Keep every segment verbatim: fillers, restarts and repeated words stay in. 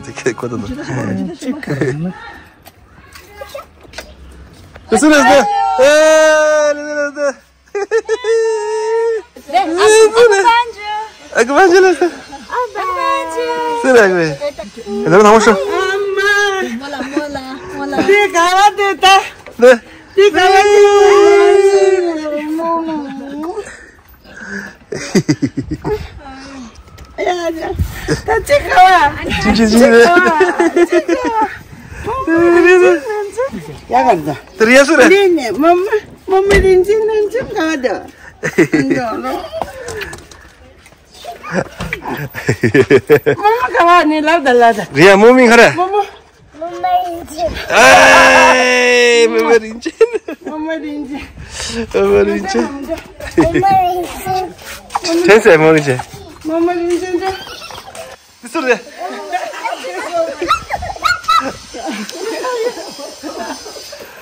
དེ་ཁེ་ཁོ་ད་ནོ། ཅི་ཁ་ན། ཨེ་སུ་རེད་ཟེར། ཨེ་ལེ་ལེ་ལེ། ཨ་ཀུ་པན་ཇུ། ཨ་ཀུ་པན་ཇུ་ལེ་ཟེར། ཨ་པན་ཇུ། སུ་རེད་ཨ་ཀུ་པན་ཇུ། ཨེ་ལེ་ལེ་ཧོ་ཤོ། ཨ་མ། མོ་ལ་མོ་ལ་མོ་ལ། དེ་ག་བ་དེ་ད། ནེ། དེ་ག་བ་དེ། ད་ཅི་ཁ་བ། ཅི་ཅི་ཅི་རེད། ཅི་ཁ་བ། ཡ་ག་ད། དེ་རེད་སུ་རེད། ནེ་ནེ་མ་མ་མ་མ་རིན་ཆེན་ནང་ཅི་ཁ་བ་ད། མ་མ་ཁ་བ་ནི་ལབ་ད་ལབ་ད། རེད་མོ་མིང་ག་རེ། མ་མ། མ་མ་རིན་ཆེན། ཨེ་མ་མ་རིན་ཆེན། མ་མ་རིན་ཆེན། མ་མ་རིན་ཆེན། མ་མ་རིན་ཆེན། ཁྱེད་ཚོས་མ་རིན་ཆེན། མ་མ་རིན་ཆེན་ད། དེ་སུ་རེད།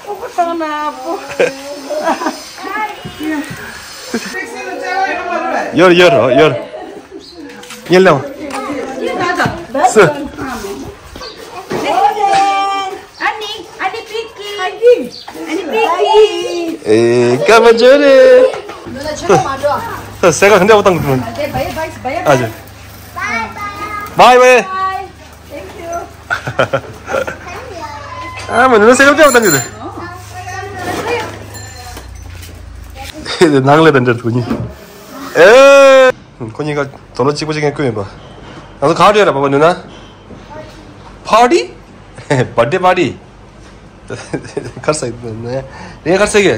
ཨོ་ཁོ་ཐང་ན་པོ། ཡོར་ཡོར་ཡོར། ཉེ་ལམ། སུ། ཨ་ནི་ཨ་ནི་པིག་ཀི། ཨ་ནི་པིག་ཀི། ཨེ་ཀ་མ་ཇོ་རེ། ད་སེ་ག་ཧན་དེ་བ་ཏང་གི། ཨ་ཇོ། བའི་བའི། བའི་བའི། ཨ་མ་ནུ་སེ་ག་དེ་བ་ཏང་གི། ནང་ལས་དང་འདྲ་ཐུག་ཉི། ཨེ། ཁོ་གཉིས་ཀ་དོ་ལོ་གཅིག་པ་གཅིག་རྐྱང་བསྐོས་ཡིན་པ། ང་ཚོ་ག་རེ་ཡོད་ར་པ་པ་ནུ་ན། Party? Birthday party? གར་ས་ནས་རེད། གར་ས་གི།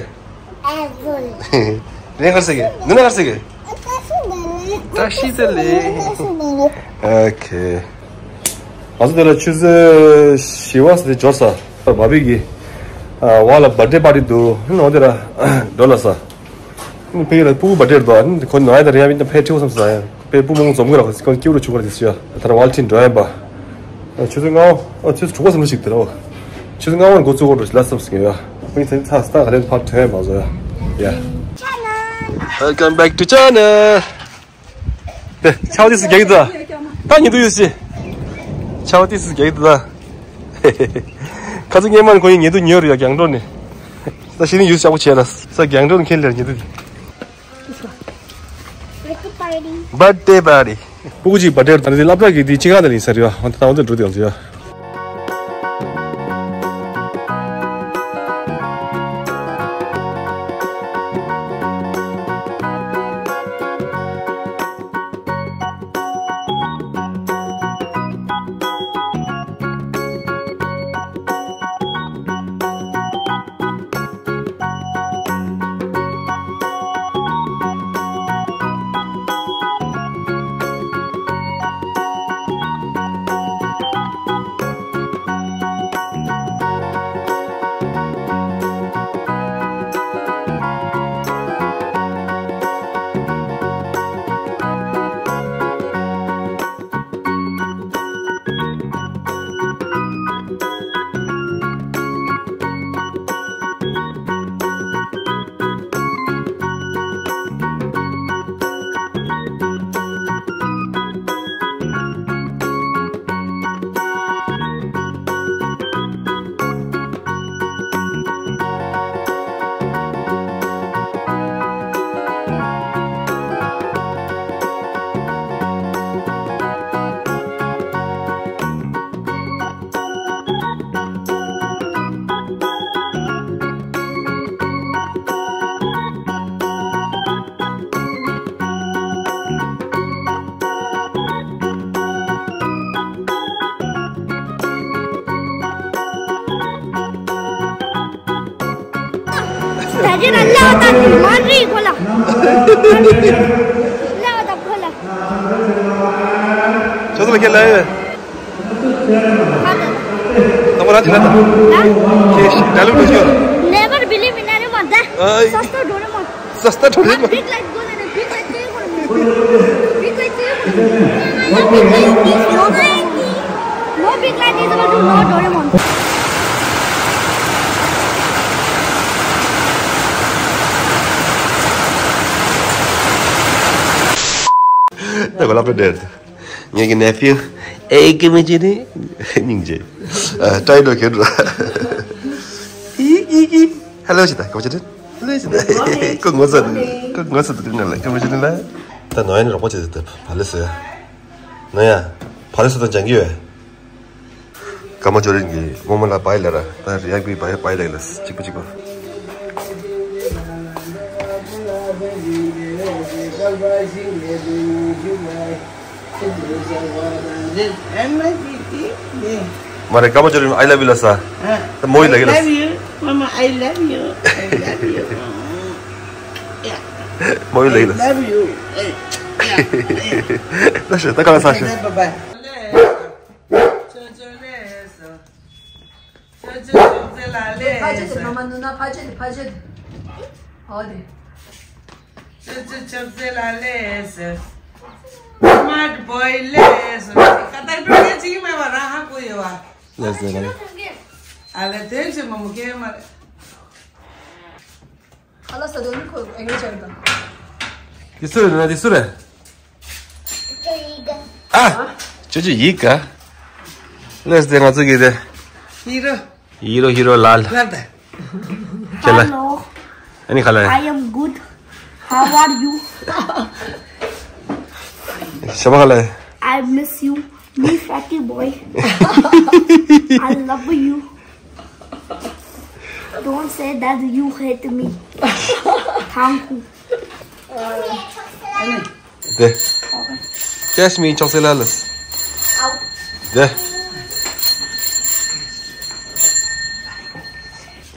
རེད། གར་ས་གི། ནུ་ན་གར་ས་གི། བཀྲ་ཤིས་བདེ་ལེགས། ཨོ་ཁེ། ང་ཚོ་དེ་ལ་ཆུ་ཚོད་བཞི་པ་ས་དེ་འབྱོར་ས། བ་བི་གི་བ་ལ་birthday party འདུག་ནོ་དེ་ར་འགྲོ་ལ་ས། ཕ་གི་ལ་སྤུ་གུ་བར་ཌེ་རེད་དོ། ཁོ་ནང་ཡ་དང་རེ་ཡ་མིན་ན་ཕལ་ཆེ་བོ་བསམ་སོང་ཡ། དཔེ་སྤུ་མོ་འཛོམས་གི་ར་ཁོ་སྐྱིད་པོ་ཆུ་བར་དེ་སུ་ཡ། ད་ར་ཝལ་ཊིན་འགྲོ་ཡ་པ། ཆུ་ཚོད་ལྔ་བོ། ཨ་ཆུ་ཚོད་དྲུག་པ་ཙམ་ཞིག་དེ་ར་བ། ཆུ་ཚོད་ལྔ་བོར་འགོ་བཙུགས་འགོ་འགྲོ་ཞིག་ལ་བསམ་སོང་ཡ། ཁོ་ཡིན་ཚན་ཚ་སྟ་ག་ལེན་ཕར་ཐོན་མ་བཟོ་ཡ། ཡ། Welcome back to channel. ཆའོ་ཏི་སི་རྒྱག་གི་འདུག་ད་ཉི་དུ་ཡོད་སི། ཆའོ་ཏི་སི་རྒྱག་གི་འདུག་ད། ཁ་ཚ་སྔོན་མ་ནས་ཁོ་ཡིས་ཉི་དུ་ཉོས་རེད་ཡ། རྒྱང་འགྲོ་ནས། ད་ཤི་ནི་ཡུས་ཞག་པོ་བྱས་ལ་ས། རྒྱང་འགྲོ་ནས་ཁྱེར་ལེར་ཉི་དུ་དེ། Birthday party. སྤུ་གུ་གཅིག་བར་ཌེ་ད་ནི་སློབ་གྲྭ་གི་དེ་ཅི་ག་ད་ནི་ས་རེད་བ། ད་ད་འོ་དེ་འགྲོ་དེ་ཡང་ཟེར་ཡ། ད་ཅི་ན་ལ་ད་མ་རི་ཁོ་ལ། ལ་ད་ཁོ་ལ། ཁྱོད་ཚོ་ལ་ཁྱེད་ལ་ཡོད། ད་མོ་ར་ཅི་ན་ད། ཁྱེད་ཤི་ད་ལུག་འགྲོ་ཤོར། Never believe in Doraemon. ད་ཨའི། སོ་སྟོ་Doraemon. སོ་སྟོ་Doraemon. Big light go there, big light go there. Big light go there. No big light is equal to no Doraemon. ད་གོ་ལ་པེ་ཌེ། ངེད་ཀྱི་ནེ་ཕིའུ་ ཨེ་ཀི་མི་ཅི་ནི་སྙིང་རྗེ། ཨ་ཏྲའི་ནོ་ཁེ་འགྲོ། ཧི་ཧི་ཧི། ཧེ་ལོ་ཅི་ད་གོ་ཅི་ད། ཧེ་ལོ་ཅི་ད། ཁོ་ངོ་ཚ་འདུག་ཁོ་ངོ་ཚ་འདུག་ང་ལ་ཁེ་མི་ཅི་ནི་ལ། ད་ནོ་ཡ་ནི་རོགས་པ་ཅི་ད་བ་ལེ་སོ་ཡ། ནོ་ཡ། བ་ལེ་སོ་ད་ཅང་གི་ཡོད། ཀརྨ་ཅོ་རིན་གྱིས་རྨོ་མོ་ལ་བའི་ལབ་ར། ད་རེ་ཡ་གིས་བའི་བའི་ལབ་ལ་གཅིག་པ་གཅིག་པ། མ་རེད། ཀརྨ་ཅོ་རིན་I love you ལབ་ས། ད་མོ་ཡི་ལབ་གི་ལབ། I love you. Mama, I love you. I love you. Yeah. མོ་ཡི་ལབ་གི་ལབ། I love you. Yeah. ད་ཤི་ད་ག་ལ་ས་ཤི། Bye bye. ཅོ་ཅོ་ལགས་སོ། ཅོ་ཅོ་ཅོག་ཙེ་ལགས་ལགས་སོ། ཕ་ཆེ་དེ་མ་མ་ནུ་ན་ཕ་ཆེ་དེ་ཕ་ཆེ་དེ། ཨོ་དེ། ཅོ་ཅོ་ཅོག་ཙེ་ལགས་ལགས་སོ། སི་མཱར་ཊི་བོའི་ལགས་སོ། ཁ་ཏར་པི་ཀ་ཅིག་མེད་པ་རང་ཧ་གོ་ཡོད་བ། ལགས་སོ་ལགས། ཨ་ལ་དོན་ཆེ་མ་མོ་ཁེ་མ་རེད། ཁ་ལག་ཟ་དུས་ནི་ཁོ་ཨེ་འགྲོ་བྱ་གི་དང་། འདི་སུ་རེད་ན་འདི་སུ་རེད། ཨ། ཅོ་ཅོ་ཡིག་ག་ལགས་སོ་དེ་ང་ཚོ་གི་དེ། ཧི་རོ། ཧི་རོ་ཧི་རོ་ལགས། ལགས་དེ། ཁྱེད་ལ། Hello. ཨ་ནི་ཁ་ལ། I am good. How are you? ཞོགས་པ་ཁ་ལ། I miss you. Me fatty boy. I love you. Don't say that you hate me. Thank you. དེ། ཅེས་མིན་ཅོག་ཙེ་ལ་ལས། དེ།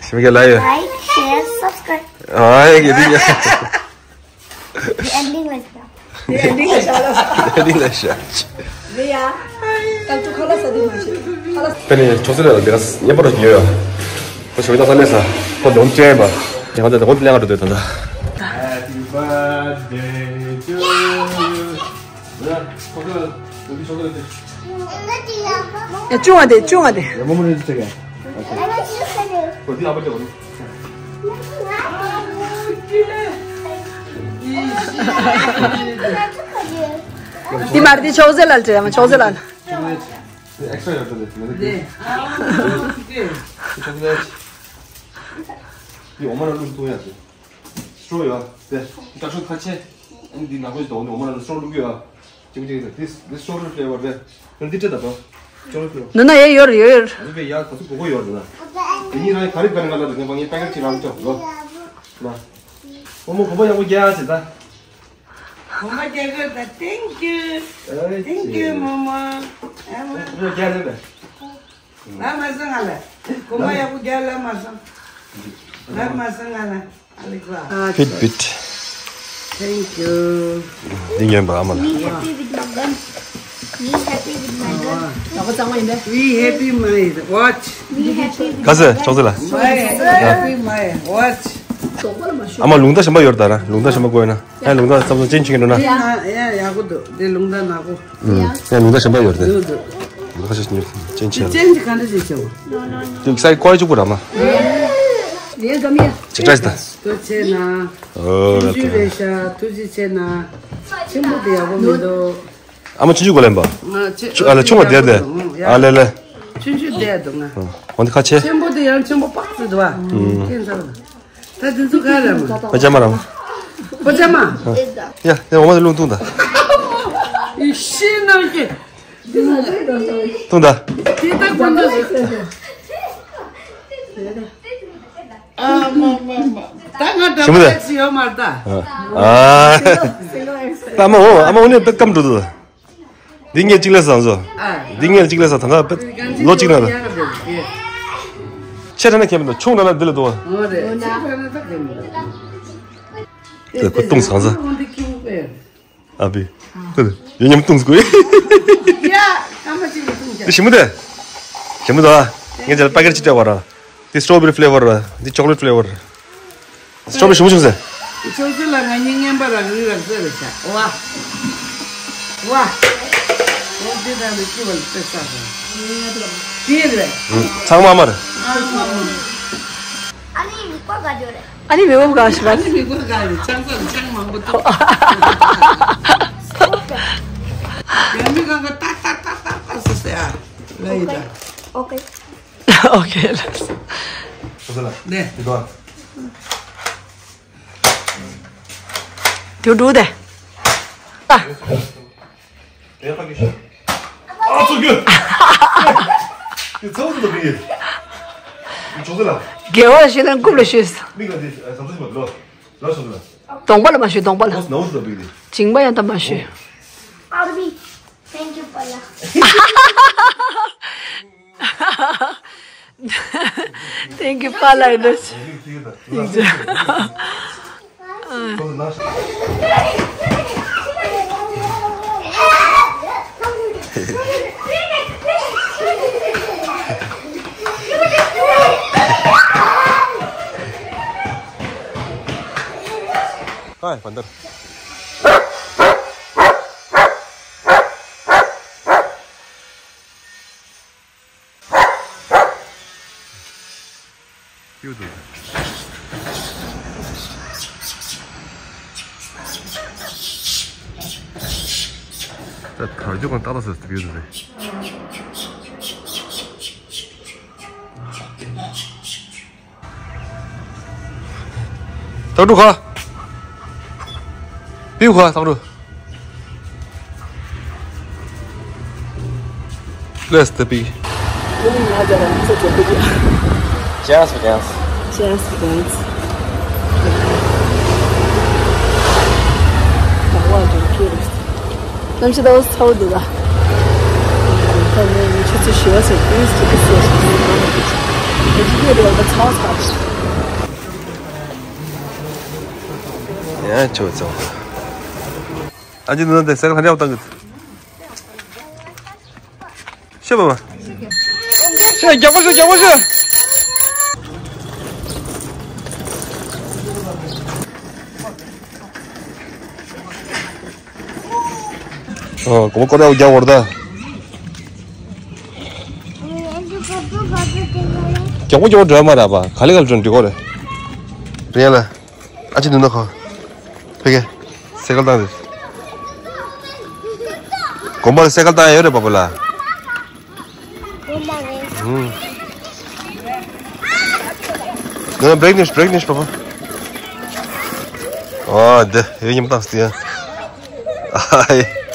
ཞིམ་གྱི་ལ་ཡོད། Like, share, subscribe. ཨ་ཡེ་གི་དེ་ཡ། The ending like that. དེ་འདི་ལ་ཤ་ལ། དེ་འདི་ལ་ཤ། རེད་ཡ། ད་ཅུ་ཁ་ལག་ཟ་དུས་མ་ཤེས། ཁ་ལག་ཟ། དེ་ནས་ཆོག་སེ་ལ་དེ་ག་ཉེ་པར་ཉོས་ཡོད། ཁོ་ཞོགས་ད་ས་ལས་ས། ཁོ་ལོང་ཅན་པ། ཡང་ད་དེ་ཁོ་ལེན་ག་འགྲོ་དུས་ད་ད། Happy birthday to you. ཡ་ཆུང་བ་དེ་ཆུང་བ་དེ། ཡ་མོ་མོ་ནས་ཅིག་ཡ། ཁོ་དེ་ཨ་པ་དེ་བ་ནི། འདི་མར་འདི་ཆོག་ཟེར་ལ་ལ་ཆོག་ཟེར་ལ་ལ། ཨེག་སི་ཊྲ་ཡོད་དོ་ལེ། ནེ་ནེ་ཆོག་ཟེར། འདི་འོ་མ་ལ་ལུང་ཐུང་ཡ་ཟེར། སྲོ་ཡོད་ཟེར། ད་ཤོག་ཁ་ཆེ། ཨ་ནི་འདི་ནག་པོ་ཞིག་དོག་ནི་འོ་མ་ལ་སྲོ་ལུག་ཡོད། ཅིག་ཅིག་ཟེར། This this strawberry flavor རེད། ཨ་ནི་འདི་ཁྲིད་ད་དོ། Strawberry flavor། ནུ་ན་ཡ་ཡོད་རེད་ཡོད་ཡོད། ཨ་ནི་བས་ཡ་ད་ཚོ་གོ་གོ་ཡོད་རེད་ན། དེ་གཉིས་རང་ག་རེ་ག་རེ་ང་ལ་འདུག་ངས་པ་ཀེ་ཊི་ཅིག་རང་ཅོག་ལོ། ན། མོ་མོ་གོམ་པ་ཡག་པོ་རྒྱག་ཟེར་ད། གོམ་པ་རྒྱག་དགོས་ད། Thank you. Thank you མོ་མོ། ཨ་མོ། གོམ་པ་རྒྱག་ལེ་བས། ལ་མ་སང་ང་ལ། གོམ་པ་ཡག་པོ་རྒྱག་ལ་མ་སང་། ལ་མ་སང་ང་ལ། ཨ་ལེ་ཀ། ཕིད་བིད། Thank you. འདི་ཉོས་པ་ཨ་མ་ལ། Me happy with my gun. Me happy with my gun. ལག་པ་གཙང་མ་ཡིན་པས། We happy my watch. Me happy with ག་ཟེ་ཅོག་ཟེ་ལ། My happy my watch. ཨ་མ་ལུང་བསྟན་གཞན་པ་ཡོད་ད་ར། ལུང་བསྟན་གཞན་པ་དགོས་ན། ཨ་ལུང་བསྟན་ཙམ་ཙམ་ཅན་ཅིག་ཡིན་འགྲོ་ན། ཡ་ཡ་ཡག་པོ་འདུག་དེ་ལུང་བསྟན་ནག་པོ། ཡང་ལུང་བསྟན་གཞན་པ་ཡོད་རེད། འདུག་འདུག་ལུང་བསྟན་ཅན་ཅན་ཆེ་ལ། ཅན་གྱི་ག་འདྲ་ཞིག་བྱེད་དགོས། དེ་སའི་ཀོ་ཡ་གཅིག་པུ་ར་མ། ཡ་གམ་ཡ། ཅིག་ཀྲ་ཞིག་ད། ཐུགས་རྗེ་ཆེ་ན། ཨོ་ར་ཐུགས་རྗེ་ཆེ་ན། ཐུགས་རྗེ་ཆེ་ན། ཆེན་པོ་དེ་ཡག་པོ་མི་འདུག་ཨ་མ་ཆུང་ཆུང་གོ་ལེན་པ། ང་ཆེ་ཨ་ལེ་ཆུང་བ་དེ་དེ། ཡག་པོ་འདུག་ཨ་ལེ་ལེ། ཆུང་ཆུང་དེ་འདུག་ང་། འོ་འདི་ཁ་ཆེ། ཆེན་པོ་དེ་ཡང་ཆེན་པོ་པག་ཙི་འདུག་བ། ཁྱེད་ཚོ། ད་དེ་ཚོ་ག་རེ་མ། པ་ཅ་མ་ར་མ། པ་ཅ་མ། ཡ་ཡ་འོ་མ་དེ་རླུང་བཏུང་ད། ཡི་ཤི་ནང་གི། བཏུང་ད། དེ་ད་ཀུན་ཏུ། ཨ་མ་མ་མ། ད་ང་ད་ཞི་མོ་དེ། པ་ཅི་ཡོད་མ་ད། ཨ། ད་ཨ་མ་འོ་ཨ་མ་འོ་ནས་པད་སྐམ་འགྲོ་དུ། འདི་ངས་གཅིག་ལས་བཟང་བཟོ། འདི་ངས་གཅིག་ལས་བཟང་ད་ལྟ་ལོ་གཅིག་ན་ལ། ཆེ་དྲགས་ན་ཁྱད་མི་འདུག་ཆུང་དྲགས་ན་འདི་ལ་འདུག་བ། འོ་རེད། ཆེ་དྲགས་ན་ད་ཁྱད་མི་འདུག་དེ་ཁོ་བཏུང་བཟང་ས། འོ་འདི་ཁྱི་མོ་པས། ཨ་བི། ཡོ་ཉམས་བཏུང་དགོས། ཡ། སྐར་མ་གཅིག་ལ་བཏུང་རྒྱ། འདི་ཞིམ་པོ་དེ། ཞིམ་པོ་འདུག་ཨ། ངས་ཅར་པ་ཀེ་ཊི་གཅིག་སྤྲད་པ་ར། འདི་strawberry flavor ར། འདི་chocolate flavor ར། སི་ཊོ་བེ་རི་ཞིམ་པོ་བྱུང་ཟེར། ཆོག་ཚུལ་ལ་ང་གཉིས་རྔན་པ་རག་རི་རག་ཟེར་རེད་ཤག་ཝ། ཝ། འོ་དེ་དང་དེ་སྐྱིད་པ་ལ་བསྟོད་ས་རེད། དེ་རེད། ཚང་མ་མར། ཨ་ཚང་མ་མར། ཨ་ནི་མི་ཀོ་ག་འཇོ་རེད། ཨ་ནི་མི་ཀོ་ག་ཞིག་ཨ་ནི་མི་ཀོ་ག་རེད། ཆང་ས་ལ་ཆང་མང་པོ་འདུག་ཡང་མི་གང་ག་ཏག་ཏག་ཏག་ཏག་ཏག་ཟེར། ཨོ་ཀེ། ཨོ་ཀེ་ལགས། ཁོ་ཚོ་ལ། ནས། དེ་དོ། དེ་འགྲོ་དེ། ཨ། ཨ་ཚོ་རྒྱུ། དེ་ཚོ་ཚོ་དེ། ཁོ་ཚོ་ལ། དགེ་བ་ཞིག་ན་རྐུབ་ལ་ཞུས། མིག་ལ་དེ་ཟམ་ཚོ་ཞིག་མ་འགྲོ། ལ་ཞོ་ལ། གདོང་པ་ལ་མ་ཞུས། གདོང་པ་ལ། ཨོ་ནའོ་ལ་བིག་དེ། མཇིང་པ་ཡང་ད་མ་ཞུས། ཨར་བི། Thank you, Pala. Thank you, Pala. Hi, Pandar. ད་དར་ལྕོག་གང་ཏག་ཏག་ཟེར་ཏེ་བེའུ་ཟེར། ཐག་འགྲོ་ཁ། བེའུ་ཁ་ཐག་འགྲོ། Let's the big. Chance for dance. Chance for dance. That was the cutest. Let me see those told you that. Yeah, chocho. ཨ་ཅེ་ནུ་དེ་སེ་ག་ལྷ་འདྲ་བཏང་གི། ཤེས་པ་མ། ཤེས། རྒྱག་པ་ཤོད། རྒྱག་པ་ཤོད། ཨོ་གོ་བ་ཀོ་ར་རྒྱག་བར་ད། རྒྱག་པོ་རྒྱག་པོ་འགྲོ་མ་ར་པ། ག་ལེ་ག་ལེ་འགྲོ་འགྲིག་གོ་རེད། རེད་ལ། ཨ་ཅེ་ནུ་ན་ཁོ། ཕ་གི། སེ་གལ་བཏང་རེད། དགོན་པར་སེ་གལ་བཏང་ཡ་ཡོད་རེད་པ་པོ་ལ། ཧུམ། ནུ་ན་བྷེ་རེག་ནིས། བྷེ་རེག་ནིས་པ་པོ། ཨ་དེ་ཡོད་ཉིན་བཏང་སྟེ་ཡ། ཨ་ཧེ།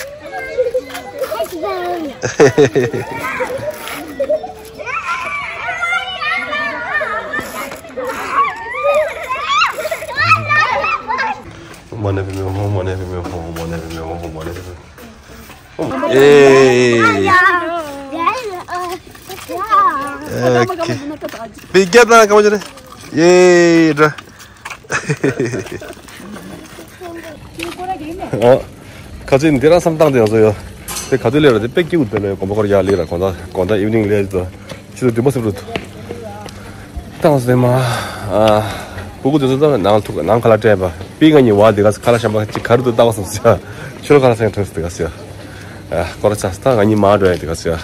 ཁ་ཚིག་འདི་རང་བསམ་སྟངས་དེ་ཡང་བཟོ་ཡོད། དེ་ག་དུས་ལས་ར་དེ་དཔེ་སྐྱིད་པོ་དེ་ལས་དགོན་པ་སྐོར་ཡག་ལས་ར་གོང་ད་གོང་ད་ཨིབ་ནིང་ལས་དོ་ཕྱི་དྲོ་བདུན་པ་སུབ་རུ་ཐུ་བཏང་སེ་མ། ཨ་སྤུ་གུ་དེ་ཚོ་ད་ནང་ཐུག་ནང་ཁ་ལག་སྤྲད་པ་པི་ང་གཉིས་བ་དེ་ག་ཁ་ལག་ཤམ་པ་ཅིག་ག་རུ་དུ་ལྟ་བ་སོང་ཟེར། ཕྱི་ལོ་ཁ་ལག་སེང་ཁྲོས་དེ་ག་ཟེར། ཨ་སྐོར་ཚ་ད་ང་གཉིས་མ་འགྲོ་ཡ་དེ་ག་ཟེར།